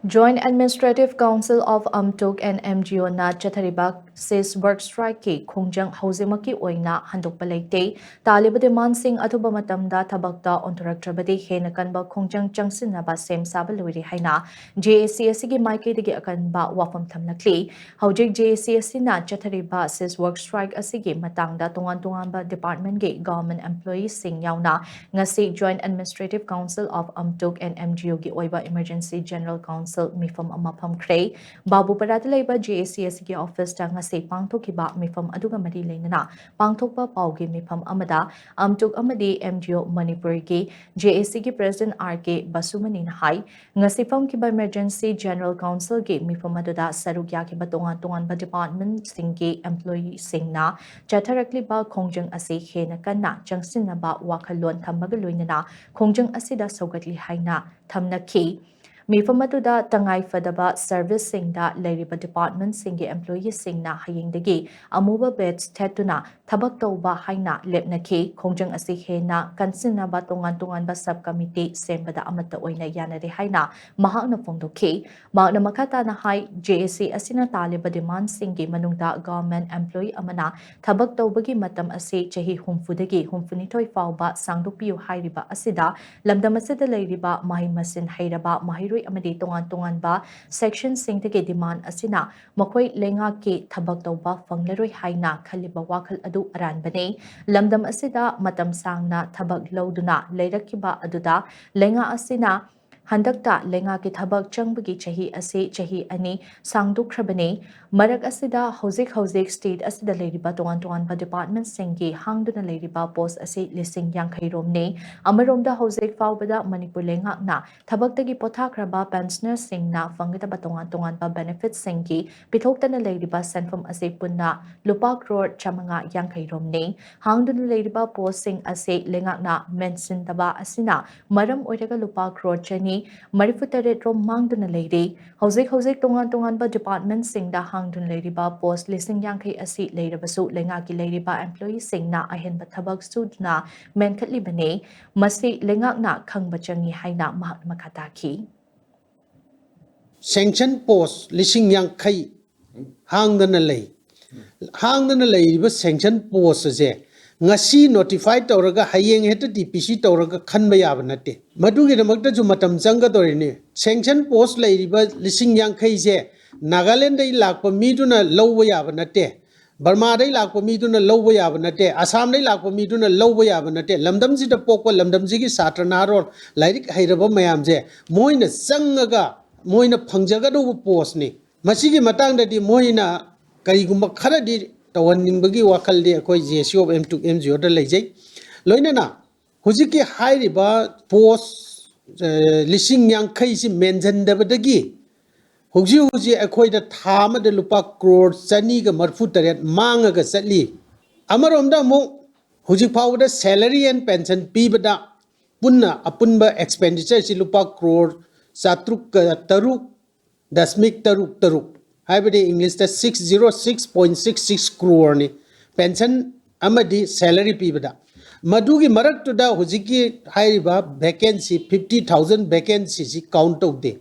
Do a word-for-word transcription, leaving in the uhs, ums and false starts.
Joint Administrative Council of AMTUC and MGO ꯅ ꯆꯠꯊꯔꯤꯕ cease work strike ꯀꯤ ꯈꯣꯡꯖꯪ ꯍꯧꯖꯤꯛꯃꯛꯀꯤ ꯑꯣꯏꯅ ꯍꯟꯗꯣꯛꯄ ꯂꯩꯇꯦ꯫ ꯇꯥꯜꯂꯤꯕ demand ꯁꯤꯡ ꯑꯊꯨꯕ ꯃꯇꯝꯗ ꯊꯕꯛꯇ ꯑꯣꯟꯊꯣꯔꯛꯇ꯭ꯔꯕꯗꯤ ꯍꯦꯟꯅ ꯀꯟꯕ ꯈꯣꯡꯖꯪ ꯆꯪꯁꯤꯟꯅꯕ ꯁꯦꯝ ꯁꯥꯕ ꯂꯣꯏꯔꯦ ꯍꯥꯏꯅ JAC ꯑꯁꯤꯒꯤ ꯃꯥꯏꯀꯩꯗꯒꯤ ꯑꯀꯟꯕ ꯋꯥꯐꯝ ꯊꯝꯂꯛꯂꯤ꯫ ꯍꯧꯖꯤꯛ JAC ꯑꯁꯤꯅ ꯆꯠꯊꯔꯤꯕ cease work strike ꯑꯁꯤꯒꯤ ꯃꯇꯥꯡꯗ ꯇꯣꯉꯥꯟ ꯇꯣꯉꯥꯟꯕ department ꯀꯤ government employee ꯁꯤꯡ ꯌꯥꯎꯅ ꯉꯁꯤ Joint Administrative Council of AMTUC and MGO ꯒꯤ ꯑꯣꯏꯕ Emergency General Council ꯃꯤꯐꯝ ꯑꯃ ꯐꯝꯈ꯭ꯔꯦ꯫ ꯕꯥꯕꯨꯄꯔꯥꯗ ꯂꯩꯕ JAC ꯑꯁꯤꯒꯤ office ꯇ ꯉꯁꯤ ꯄꯥꯡꯊꯣꯛꯈꯤꯕ ꯃꯤꯐꯝ ꯑꯗꯨꯒ ꯃꯔꯤ ꯂꯩꯅꯅ ꯄꯥꯡꯊꯣꯛꯄ ꯄꯥꯎꯒꯤ ꯃꯤꯐꯝ ꯑꯃꯗ AMTUC ꯑꯃꯗꯤ MGO ꯃꯅꯤꯄꯨꯔꯒꯤ JAC ꯒꯤ President R K ꯕꯁꯨꯃꯅꯤꯅ ꯍꯥꯏ, ꯉꯁꯤ ꯐꯝꯈꯤꯕ Emergency General Council ꯒꯤ ꯃꯤꯐꯝ ꯑꯗꯨꯗ ꯁꯔꯨꯛ ꯌꯥꯈꯤꯕ ꯇꯣꯉꯥꯟ ꯇꯣꯉꯥꯟꯕ department ꯁꯤꯡꯒꯤ employee ꯁꯤꯡꯅ ꯆꯠꯊꯔꯛꯂꯤꯕ ꯈꯣꯡꯖꯪ ꯑꯁꯤ ꯍꯦꯟꯅ ꯀꯟꯅ ꯆꯪꯁꯤꯟꯅꯕ ꯋꯥꯈꯜꯂꯣꯟ ꯊꯝꯕꯒ ꯂꯣꯏꯅꯅ ꯈꯣꯡꯖꯪ ꯑꯁꯤꯗ ꯁꯧꯒꯠꯂꯤ ꯍꯥꯏꯅ ꯊꯝꯅꯈꯤ꯫ ꯃꯤꯐꯝ ꯑꯗꯨꯗ ꯇꯉꯥꯏ ꯐꯗꯕ service ꯁꯤꯡꯗ ꯂꯩꯔꯤꯕ department ꯁꯤꯡꯒꯤ employee ꯁꯤꯡꯅ ꯍꯌꯦꯡꯗꯒꯤ ꯑꯃꯨꯕ badge ꯊꯦꯠꯇꯨꯅ ꯊꯕꯛ ꯇꯧꯕ ꯍꯥꯏꯅ ꯂꯦꯞꯅꯈꯤ꯫ ꯈꯣꯡꯖꯪ ꯑꯁꯤ ꯍꯦꯟꯅ ꯀꯟꯁꯤꯟꯅꯕ ꯇꯣꯉꯥꯟ ꯇꯣꯉꯥꯟꯕ sub committee ꯁꯦꯝꯕꯗ ꯑꯃꯠꯇ ꯑꯣꯏꯅ ꯌꯥꯅꯔꯦ ꯍꯥꯏꯅ ꯃꯍꯥꯛꯅ ꯐꯣꯡꯗꯣꯛꯈꯤ꯫ ꯃꯍꯥꯛꯅ ꯃꯈꯥ ꯇꯥꯅ ꯍꯥꯏ, JAC ꯑꯁꯤꯅ ꯇꯥꯜꯂꯤꯕ demand ꯁꯤꯡꯒꯤ ꯃꯅꯨꯡꯗ government employee ꯑꯃꯅ ꯊꯕꯛ ꯇꯧꯕꯒꯤ ꯃꯇꯝ ꯑꯁꯤ ꯆꯍꯤ ꯍꯨꯝꯐꯨꯗꯒꯤ ꯍꯨꯝꯐꯨꯅꯤꯊꯣꯏ ꯐꯥꯎꯕ ꯁꯥꯡꯗꯣꯛꯄꯤꯌꯨ ꯍꯥꯏꯔꯤꯕ ꯑꯁꯤꯗ ꯂꯝꯗꯝ ꯑꯁꯤꯗ ꯂꯩꯔꯤꯕ ꯃꯍꯩ ꯃꯁꯤꯡ ꯍꯩꯔꯕ ꯃꯍꯩꯔꯣꯏ ꯑꯃꯗꯤ ꯇꯣꯉꯥꯟ ꯇꯣꯉꯥꯟꯕ section ꯁꯤꯡꯗꯒꯤ demand ꯑꯁꯤꯅ ꯃꯈꯣꯏ ꯂꯩꯉꯥꯛꯀꯤ ꯊꯕꯛ ꯇꯧꯕ ꯐꯪꯂꯔꯣꯏ ꯍꯥꯏꯅ ꯈꯜꯂꯤꯕ ꯋꯥꯈꯜ ꯑꯗꯨ ꯑꯔꯥꯟꯕꯅꯤ꯫ ꯂꯝꯗꯝ ꯑꯁꯤꯗ ꯃꯇꯝ ꯁꯥꯡꯅ ꯊꯕꯛ ꯂꯧꯗꯨꯅ ꯂꯩꯔꯛꯈꯤꯕ ꯑꯗꯨꯗ ꯂꯩꯉꯥꯛ ꯑꯁꯤꯅ ꯍꯟꯗꯛꯇ ꯂꯩꯉꯥꯛꯀꯤ ꯊꯕꯛ ꯆꯪꯕꯒꯤ ꯆꯍꯤ ꯑꯁꯤ ꯆꯍꯤ ꯑꯅꯤ ꯁꯥꯡꯗꯣꯛꯈ꯭ꯔꯕꯅꯤ꯫ ꯃꯔꯛ ꯑꯁꯤꯗ ꯍꯧꯖꯤꯛ ꯍꯧꯖꯤꯛ state ꯑꯁꯤꯗ ꯂꯩꯔꯤꯕ ꯇꯣꯉꯥꯟ ꯇꯣꯉꯥꯟꯕ department ꯁꯤꯡꯒꯤ ꯍꯥꯡꯗꯨꯅ ꯂꯩꯔꯤꯕ post ꯑꯁꯤ ꯂꯤꯁꯤꯡ ꯌꯥꯡꯈꯩ ꯔꯣꯝꯅꯤ꯫ ꯑꯃꯔꯣꯝꯗ ꯍꯧꯖꯤꯛ ꯐꯥꯎꯕꯗ ꯃꯅꯤꯄꯨꯔ ꯂꯩꯉꯥꯛꯅ ꯊꯕꯛꯇꯒꯤ ꯄꯣꯊꯥꯈ꯭ꯔꯕ pensioner ꯁꯤꯡꯅ ꯐꯪꯒꯗꯕ ꯇꯣꯉꯥꯟ ꯇꯣꯉꯥꯟꯕ benefit ꯁꯤꯡꯒꯤ ꯄꯤꯊꯣꯛꯇꯅ ꯂꯩꯔꯤꯕ ꯁꯦꯟꯐꯝ ꯑꯁꯤ ꯄꯨꯟꯅ ꯂꯨꯄꯥ ꯀ꯭ꯔꯣꯔ ꯆꯥꯃꯉꯥ ꯌꯥꯡꯈꯩ ꯔꯣꯝꯅꯤ꯫ ꯍꯥꯡꯗꯨꯅ ꯂꯩꯔꯤꯕ post ꯁꯤꯡ ꯑꯁꯤ ꯂꯩꯉꯥꯛꯅ ꯃꯦꯟꯁꯤꯟꯗꯕ ꯑꯁꯤꯅ ꯃꯔꯝ ꯑꯣꯏꯔꯒ ꯂꯨꯄꯥ ꯀ꯭ꯔꯣꯔ ꯆꯅꯤ ꯃꯔꯤꯐꯨ ꯇꯔꯦꯠ ꯔꯣꯝ ꯃꯥꯡꯗꯨꯅ ꯂꯩꯔꯤ꯫ ꯍꯧꯖꯤꯛ ꯍꯧꯖꯤꯛ ꯇꯣꯉꯥꯟ ꯇꯣꯉꯥꯟꯕ department ꯁꯤꯡꯗ ꯍꯥꯡꯗꯨꯅ ꯂꯩꯔꯤꯕ post ꯂꯤꯁꯤꯡ ꯌꯥꯡꯈꯩ ꯑꯁꯤ ꯂꯩꯔꯕꯁꯨ ꯂꯩꯉꯥꯛꯀꯤ ꯂꯩꯔꯤꯕ employee ꯁꯤꯡꯅ ꯑꯍꯦꯟꯕ ꯊꯕꯛ ꯁꯨꯗꯨꯅ ꯃꯦꯟꯈꯠꯂꯤꯕꯅꯤ꯫ ꯃꯁꯤ ꯂꯩꯉꯥꯛꯅ ꯈꯪꯕ ꯆꯪꯏ ꯍꯥꯏꯅ ꯃꯍꯥꯛꯅ ꯃꯈꯥ ꯇꯥꯈꯤ꯫ Sanction post ꯂꯤꯁꯤꯡ ꯌꯥꯡꯈꯩ ꯍꯥꯡꯗꯅ ꯂꯩ꯫ ꯍꯥꯡꯗꯅ ꯂꯩꯔꯤꯕ sanction post ꯑꯁꯦ ꯉꯁꯤ notify ꯇꯧꯔꯒ ꯍꯌꯦꯡ ꯍꯦꯛꯇ TPC ꯇꯧꯔꯒ ꯈꯟꯕ ꯌꯥꯕ ꯅꯠꯇꯦ꯫ ꯃꯗꯨꯒꯤꯗꯃꯛꯇꯁꯨ ꯃꯇꯝ ꯆꯪꯒꯗꯧꯔꯤꯅꯤ꯫ Sanction post ꯂꯩꯔꯤꯕ ꯂꯤꯁꯤꯡ ꯌꯥꯡꯈꯩꯁꯦ ꯅꯥꯒꯥꯂꯦꯟꯗꯒꯤ ꯂꯥꯛꯄ ꯃꯤꯗꯨꯅ ꯂꯧꯕ ꯌꯥꯕ ꯅꯠꯇꯦ, ꯕꯔꯃꯥꯗꯩ ꯂꯥꯛꯄ ꯃꯤꯗꯨꯅ ꯂꯧꯕ ꯌꯥꯕ ꯅꯠꯇꯦ, ꯑꯁꯥꯝꯗꯩ ꯂꯥꯛꯄ ꯃꯤꯗꯨꯅ ꯂꯧꯕ ꯌꯥꯕ ꯅꯠꯇꯦ꯫ ꯂꯝꯗꯝꯁꯤꯗ ꯄꯣꯛꯄ ꯂꯝꯗꯝꯁꯤꯒꯤ ꯁꯥꯇ꯭ꯔ ꯅꯍꯥꯔꯣꯜ, ꯂꯥꯏꯔꯤꯛ ꯍꯩꯔꯕ ꯃꯌꯥꯝꯁꯦ ꯃꯣꯏꯅ ꯆꯪꯉꯒ ꯃꯣꯏꯅ ꯐꯪꯖꯒꯗꯧꯕ postꯅꯤ꯫ ꯃꯁꯤꯒꯤ ꯃꯇꯥꯡꯗꯗꯤ ꯃꯣꯏꯅ ꯀꯔꯤꯒꯨꯝꯕ ꯈꯔꯗꯤ ꯇꯧꯍꯟꯅꯤꯡꯕꯒꯤ ꯋꯥꯈꯜꯗꯤ ꯑꯩꯈꯣꯏ JCO of M to MGOꯗ ꯂꯩꯖꯩ꯫ ꯂꯣꯏꯅꯅ ꯍꯧꯖꯤꯛꯀꯤ ꯍꯥꯏꯔꯤꯕ post, ꯑ, ꯂꯤꯁꯤꯡ ꯌꯥꯡꯈꯩꯁꯤ ꯃꯦꯟꯁꯤꯟꯗꯕꯗꯒꯤ ꯍꯧꯖꯤꯛ ꯍꯧꯖꯤꯛ ꯑꯩꯈꯣꯏꯗ ꯊꯥ ꯑꯃꯗ ꯂꯨꯄꯥ ꯀ꯭ꯔꯣꯔ ꯆꯅꯤꯒ ꯃꯔꯤꯐꯨ ꯇꯔꯦꯠ ꯃꯥꯡꯉꯒ ꯆꯠꯂꯤ꯫ ꯑꯃꯔꯣꯝꯗ ꯑꯃꯨꯛ ꯍꯧꯖꯤꯛ ꯐꯥꯎꯕꯗ salary and pension ꯄꯤꯕꯗ ꯄꯨꯟꯅ ꯑꯄꯨꯟꯕ expenditureꯁꯤ ꯂꯨꯄꯥ ꯀ꯭ꯔꯣꯔ ꯆꯥꯇ꯭ꯔꯨꯛꯀ ꯇꯔꯨꯛ ꯗꯁꯃꯤꯛ ꯇꯔꯨꯛ ꯇꯔꯨꯛ, ꯍꯥꯏꯕꯗꯤ Englishꯇ six zero six point six six crore ꯅꯤ, pension ꯑꯃꯗꯤ salary ꯄꯤꯕꯗ꯫ ꯃꯗꯨꯒꯤ ꯃꯔꯛꯇꯨꯗ ꯍꯧꯖꯤꯛꯀꯤ ꯍꯥꯏꯔꯤꯕ vacancy, fifty thousand vacancyꯁꯤ count ꯇꯧꯗꯦ꯫